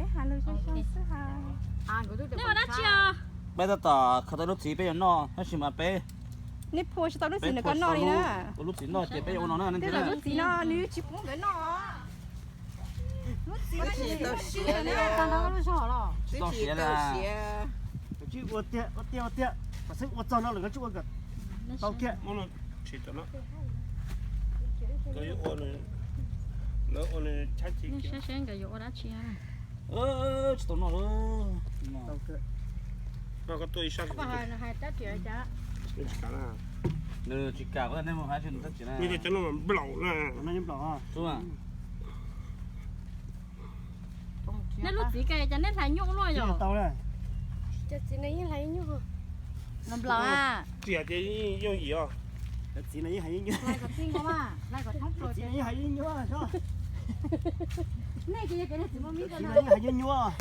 Peb hais lus zoo zoo xwb hais. Nej ua dab tsi os? Peb tab tom khaws tau lub txiv peb yuav noj tab sis mas peb, nej phua tsis tau lub txiv nws koj noj li na. Ua lub txiv noj ces peb yuav ua no na. Tej zaum lub txiv no nws tsis pub nkawd noj. Lub txiv no tsis tau siav li. Tsis tau siav li. Ua tiag ua tiag ua tiag, koj xwb ua txog no lawm koj tsis ua kom tau kiag. Saib seb nkawd yuav ua dab tsi. Tsis tau noj. Nws tsis kam, nej mus hais tsis tau txiv na. Nplaum na. Nej lub txiv ka cas nej hlais nyuj luaj yom? Cov txiv no yeej hlais nyuj. Nplaum a. Txiv ces yeej yooj yim os. Cov txiv no yeej hais nyuj. Hlais kom txij nkaus mas, hlais kom thoob plaws ces yeej hais nyuj. Nej ces yog kev txiv muaj mib yeej hais nyuj.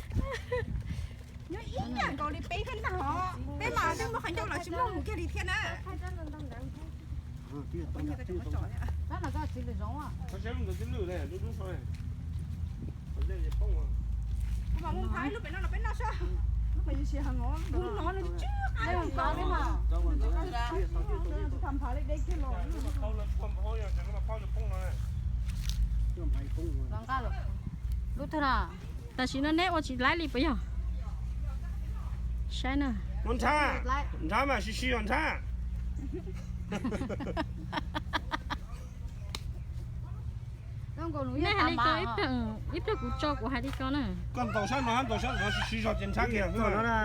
Nyob ib yam nkaus li peb thiab ntag hos, peb mas twb muaj qhov ncauj los tsis muaj mus kiag li thiab na. Tab no koj txiv lwm zoov. Tab sis lub ntawd twb lwj ne, lub dub so ne. Kuv mam mus nphav ib lub pem no los peb noj seb. Lub pem tsis heev os, lub no nws tsw qab li mas. Tsis tas nphav li deb kiag los. Lub twg no? Tam sim no neb ua tsis laib li puas yog? Saib na. Nrhab, nrhab mas sib sib os nrhab. Nej hais li ko ib pliag, ib pliag kuv tso kuv hais li ko na. Koj ntaus sab no hab ntaus sab no sib sib zog ces nrhab kiag xwb na.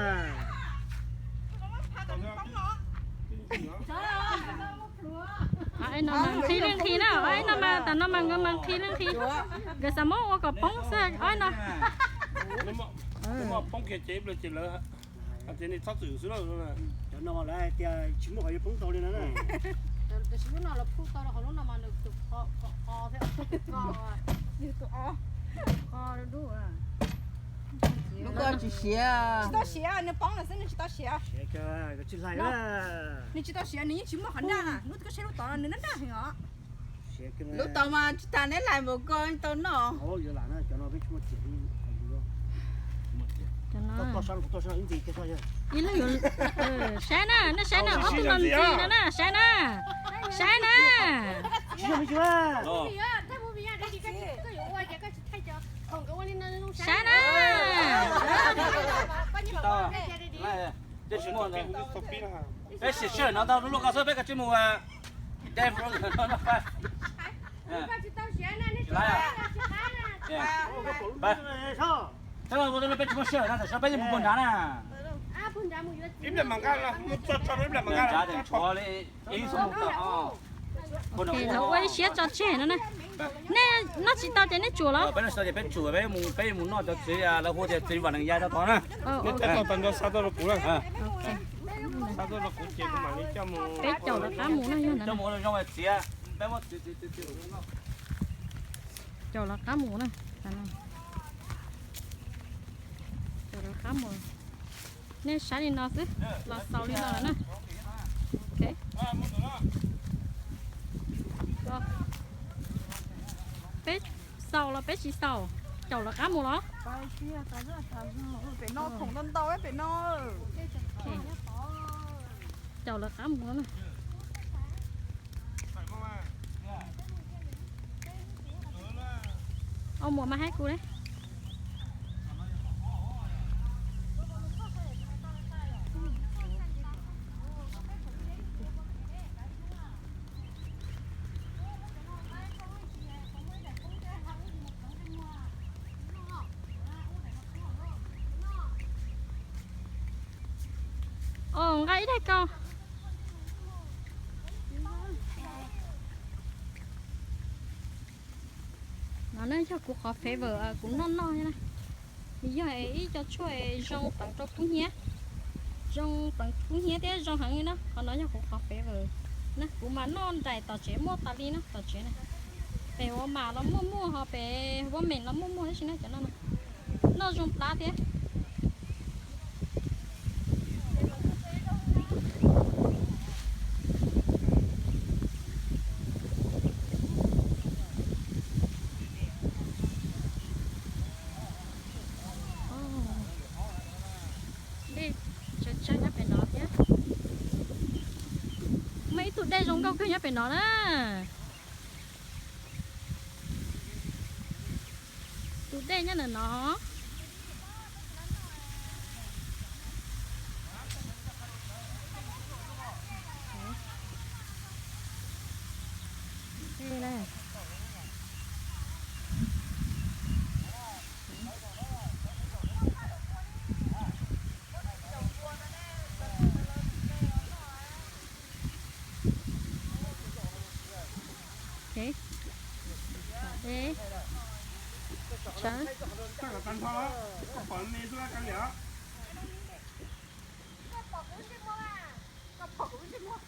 Ob no mas nqhis li nqhis na, ob no mas tas no mas nkawd mas nqhis li nqhis. Nkawd xav muab ua kom poob xwb ob no. Poob kiag ces ib pliag ces lawv hais tias nej txhob txwm xwb na. Cov no lawv hais tias tsis muaj qhov yuav poob tau li na. Tiam sis lub no los phuj tau rau qhov lub no mas nws tus qo, qo thiab, qo, nws tus qo, qo dub. Lub ko tsis siav. Tsis tau siav, nws poob lawm xwb nws tsis tau siav. Siav kawg, koj tsis hlais na. Nws tsis tau siav, nws yeej tsis muaj qhov nraj na, lub koj saib lub tod nws nraj nraj heev os. Lub tod mas tsis tas neb hlais npaum ko tau noj. Ib leeg yuav, saib na, nej saib na, ob tug no ntxi no na, saib na, saib na. Saib na. Peb sim sij hawm no tau lub lub ko xwb peb kav tsij mus. Peb tsis muaj sij hawm no, tam sim no peb yuav mus puag nrad na. Ib pliag mam nqa, mus txog tso ib pliag mam nqa. Nrad ces tshuav li ib xuab moos tawm. Lawv ua ib siab tso tseg no na. Nej noj tsis tau ces nej tsuam los? Peb noj tsis tau ces peb tsuam, peb mus, peb mus noj cov txiv lawv hu tias txiv vam nees ya rau tod na. Nej tab tom nrog xa tuaj rau kuv na. Xa tuaj rau kuv ces kuv mam li coj mus. Peb caum lawv qab mus na, yog coj mus ua zoo txiav. Peb muab txiav txiav txiav txiav. Caum lawv qab mus na. Caum lawv qab mus. Nej saib li no xwb, los xaus li no lawm na. Peb xaus los peb tsis xaus, caum lawv qab mus los? Pem no khoom ntau ntau pem no. Caum lawv qab mus na. Ua muam mas hais kuv ne. Os, nqa ib daig ko. No ne yog kuv qhov favor kuv noj noj na. Nws yog ib co tshuaj zoo pleev rau kub hnyiab, zoo pleev kub hnyiab thiab zoo heev li na. Qhov no yog kuv qhov favor na, kuv mas noj nraim tom tsev muaj tas li na, tom tsev na. Pem ua mam los muaj muaj, ho pem ua meem los muaj muaj tab sis na cov no na. Noj zoo plab thiab. Tshaj nyob pem no thiab. Muaj ib tug dej zoo nkauj kawg nyob pem no na. Tus dej nyob ntawm no. Koj pom kuv ntsej muag?